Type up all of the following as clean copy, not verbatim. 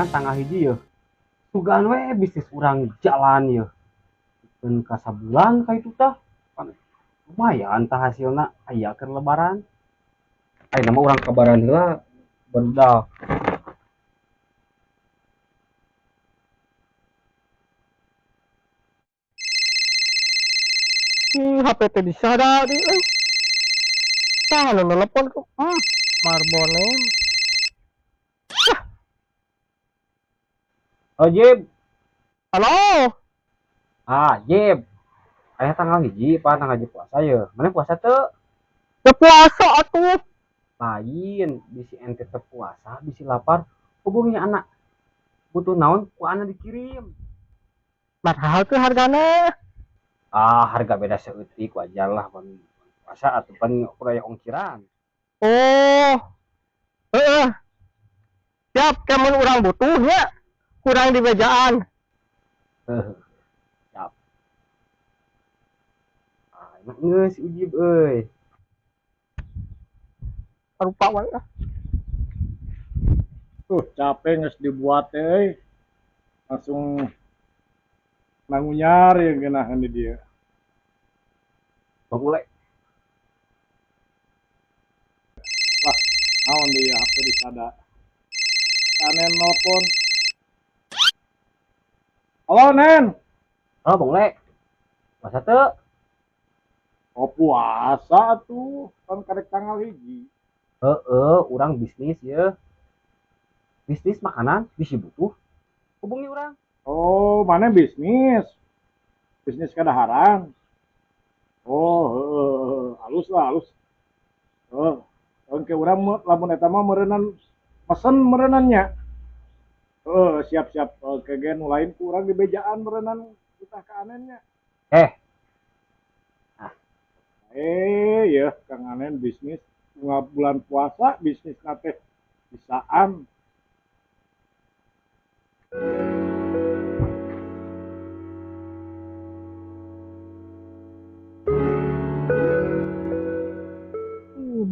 Lumayan tanggal 1 ya. Sugan we bisnis urang jalan ya. Keun ka sabulan ka itu tah. Lumayan tah hasilna aya keur lebaran. Ayeuna mah urang kabaran heula barudak. HP teh disada di euy. Tah nu nelepon ku. Marbonen. Oh, Jib. Halo. Ah, Jib. Aya tanggal 1, Pak, tanggal 1 puasa ye. Mana puasa teu? Teu puasa atuh. Lain, bisi ente teu puasa, bisi lapar, hubungi anak. Butuh naon ku anak dikirim. Mahal tuh hargana. Ah, harga beda seutik wajar lah pan puasa atuh pan kurang ongkiran. Oh. Heeh. Siap, kemun urang butuh nya. Kurang di bejaan. Siap. Ah, enak geus Ujib euy. Rupa wae ah. Tuh, capek geus dibuat euy. Langsung nangunyar ya geunahan di dia. Bang Ule. Lah, naon dia HP disada. Anen nelpon. Halo, Nen. Halo, Bang Ule. Puasa teu? Oh, puasa tuh. Kan karek tanggal 1. Heeh, urang bisnis ya. Bisnis makanan bisi butuh. Hubungi urang. Oh, mana bisnis? Bisnis kadaharan. Oh, heeh, halus lah, halus. Heeh. Oke, urang lamun eta mah meureunnan pesen meureunannya. Heeh, siap-siap. Oke, gen nu lain ku urang dibejaan meureunnan utah ka anennya. Ah. Ya, Kang Anen bisnis bunga bulan puasa bisnis teh bisaan.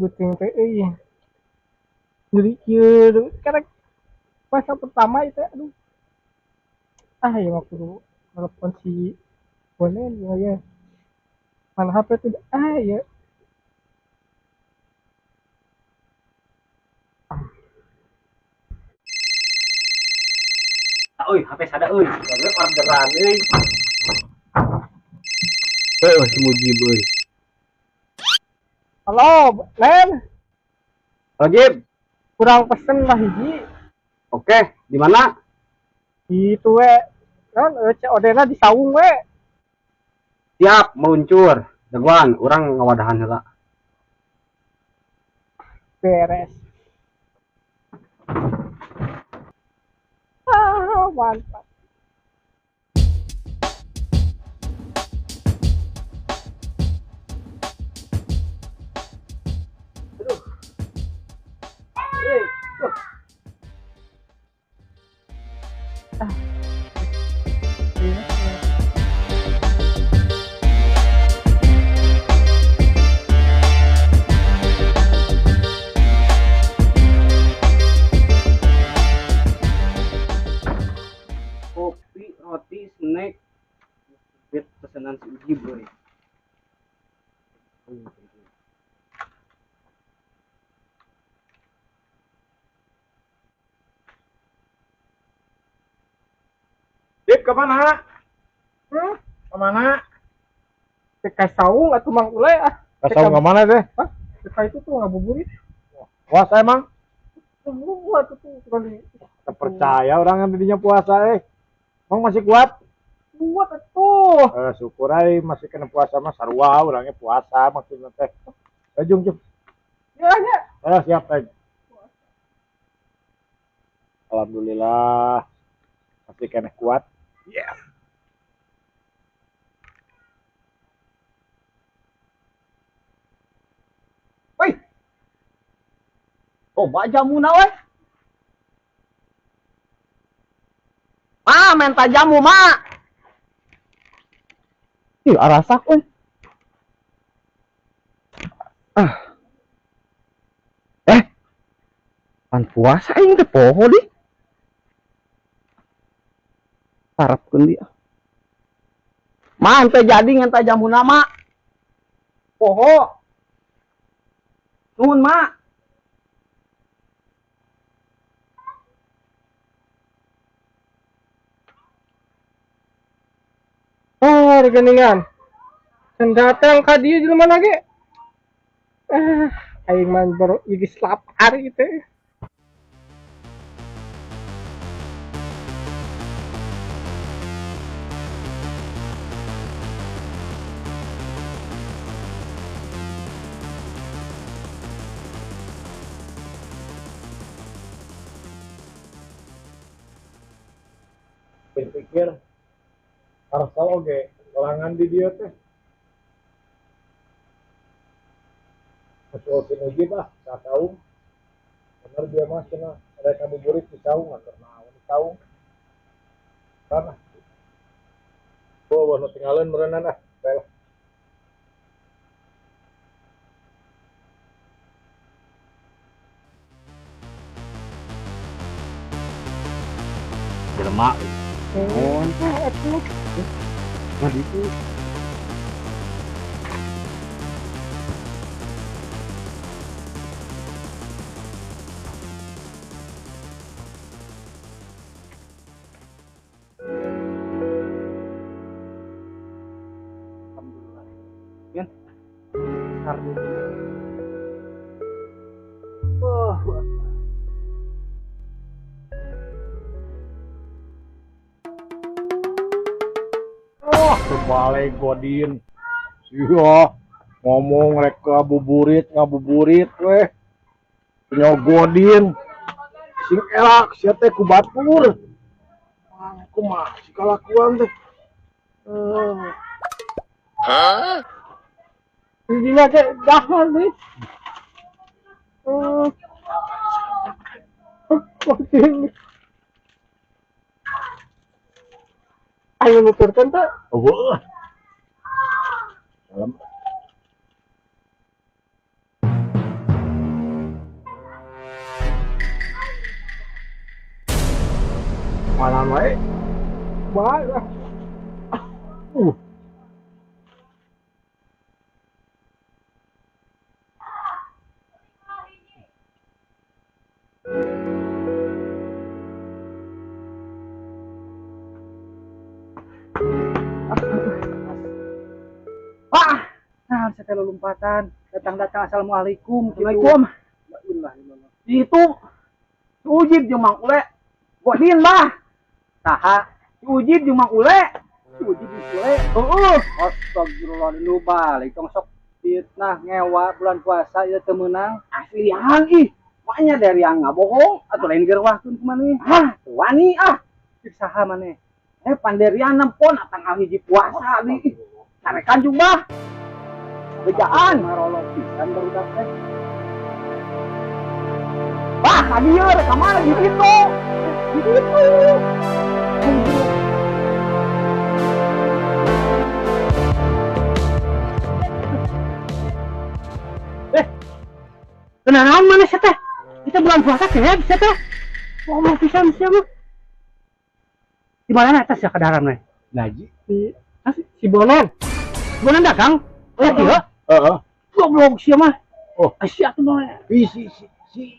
Beuteung teh euy. Jadi kieu karek puasa pertama itu aduh. Ah, ya waktu kudu telepon si Bonen ya, ya. Mana HP tuh? Ah, ya. Ah, euy, HP sada euy. Soalnya orderan euy. Heuh, si Mujib euy. Halo, Nen. Halo, Jib. Kurang pesen lah hiji. Oke, di mana? Itu we. Kan COD-na di saung we. Siap, meluncur. Jagoan, urang ngawadahan heula. Beres. Ah, mantap. Aduh. Hei, tuh. Ah. Kopi, roti, snack, bet pesanan si Uji, boy. Dip, kemana? Kemana? Ke saung atau Mang Ule ah. Ke saung kemana teh? Hah? Ke itu tuh ngabuburit. Puasa emang? Tunggu atuh tuh kali. Terpercaya orang yang tadinya puasa Emang masih kuat? Kuat atuh. Syukur ai masih kena puasa mah sarua orangnya puasa maksudnya teh. Jung, jung. Ya, ya. Siap, teh. Alhamdulillah masih kena kuat. Yes. Woi. Coba jamuna weh. Ma, minta jamu, Ma. Ih, arasak euy. Ah. Pan puasa aing teh poho di. Tarapkeun dia. Ma henteu jadi ngenta jambuna ma. Poho. Nuhun ma. Oh, regeningan. Can datang ka dieu jelema lagi. Aing mah baru geus lapar gitu. Pikir Arsal oge sorangan di dieu teh. Usul si Mujib ah, ka saung. Bener dia mah cenah rek ngabuburit di saung keur naon di saung. Kana. Oh, nu tinggalin meureunana ah, bae lah. Jelema. Oh, nah itu. Alhamdulillah. Yan. Sardu. Oh, terbalik Godin. Iya, ngomong rek ngabuburit weh. Nya Godin. Sing elak sia teh ku batur. Kumaha si kalakuan teh. Hah? Dina teh dahar deui. Godin. Ayo nuturkeun teh. Eueuh. Salam. Malam wae. Bae lah. Wah, nah saya lompatan, datang-datang assalamualaikum, assalamualaikum. Itu Ujib jeung Mang Ule, Godin bah. Saha? Ujib jeung Mang Ule. Ujib jeung Ule. Heeh. Astagfirullah nu balik tong sok fitnah ngewa bulan puasa ieu teu meunang. Aslian ih. Makanya dari yang ngabohong atuh lain gerwahkeun ku maneh. Hah, teu wani ah. Cek saha maneh? Panderian nempon tanggal hiji puasa deui. Carekan jeung bah. Bejaan marolok pisan barudak teh. Bah, ka dieu rek ka mana di ditu. Di ditu. Kenalan mana sih teh? Kita bulan puasa kayaknya bisa teh. Ngomong pisan sih mah. Di mana atas ya kadaharan nih? Lagi. Si Bonen. Bonen dagang? Oh iya. Heeh. Goblok sih mah. Oh, sia tuh mah. Si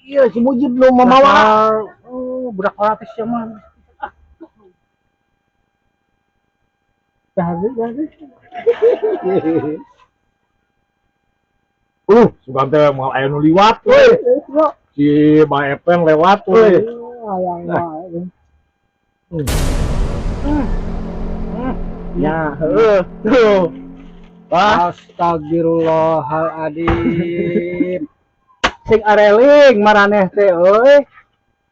iya si Mujib nu mamawa. Oh, budak kolot sih mah. Dah. Sugan teh moal aya nu liwat we. Si Ba Epen lewat we. Hayang wae. Ya, heeh. Tuh. Astagfirullahaladzim. Sing areling maraneh teh euy.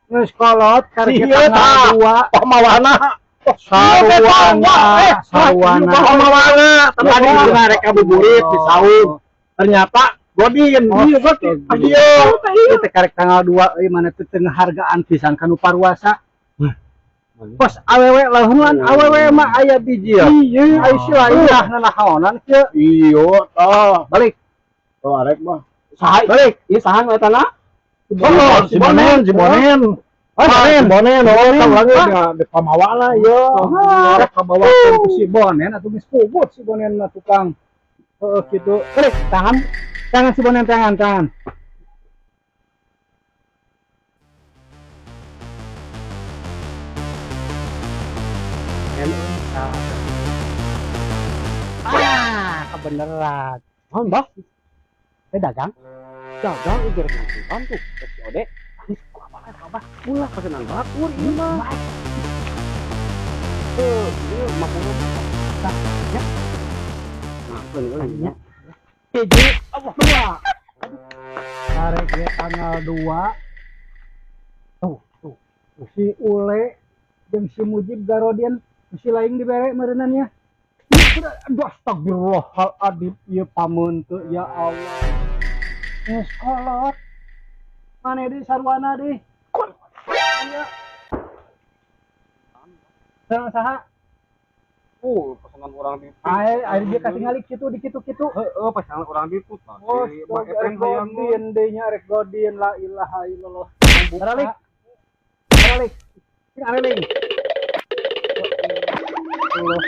Geus kolot karek tanggal 2 pamawana. Sarwana, sarwana. Pamawana, tadi rek ngabuburit di saung. Ternyata Godin. Iya, Godin. Iya, teh karek tanggal 2 euy mana teh teu ngahargaan pisan kanu paruasa. Pos awewe lahunan awewe mah aya biji ya. Iya, ai si lainah nanaonan kieu. Iya, tah. Balik. Oh, arek mah. Saha balik? Ieu saha nu eta na? Si Bonen, si Bonen. Ah, Bonen, oh, urang di pamawa lah ieu. Kabawa ku si Bonen atuh geus pugut si Bonen na tukang. Heeh kitu. Eh, tangan tangan si Bonen tangan tangan. Ah, kebeneran. Naon, Bah? Teh dagang? Dagang ieu rek nangtungan tuh, rek si Ode. Abah, ulah pesenan batur ieu mah. Heuh, ieu 50. Tah, nya. Nah, keun euy nya. Hiji, dua. Arek ge tanggal 2. Tuh, tuh. Si Ule jeung si Mujib Garodien si lain dibere meureunnan nya. Aduh, astagfirullahaladzim, ieu pameun teu ya Allah. Geus kolot. Mane di sarwana di. Sareng saha? Pesanan orang di. Ae, ae dia kasih ngalik kitu di kitu-kitu. Heeh, pesanan orang di tah. Oh, rek godin deui nya rek godin la ilaha illallah. Baralik. Baralik. Sing areling. Allah.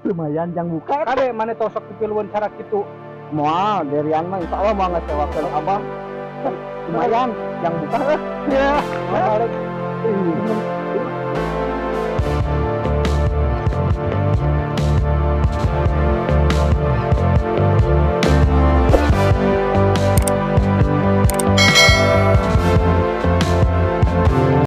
Lumayan jang buka. Kade mane tosok pipiluan cara kitu. Moal derian mah insyaallah moal ngecewakeun abah. Lumayan jang buka. Ya, balik.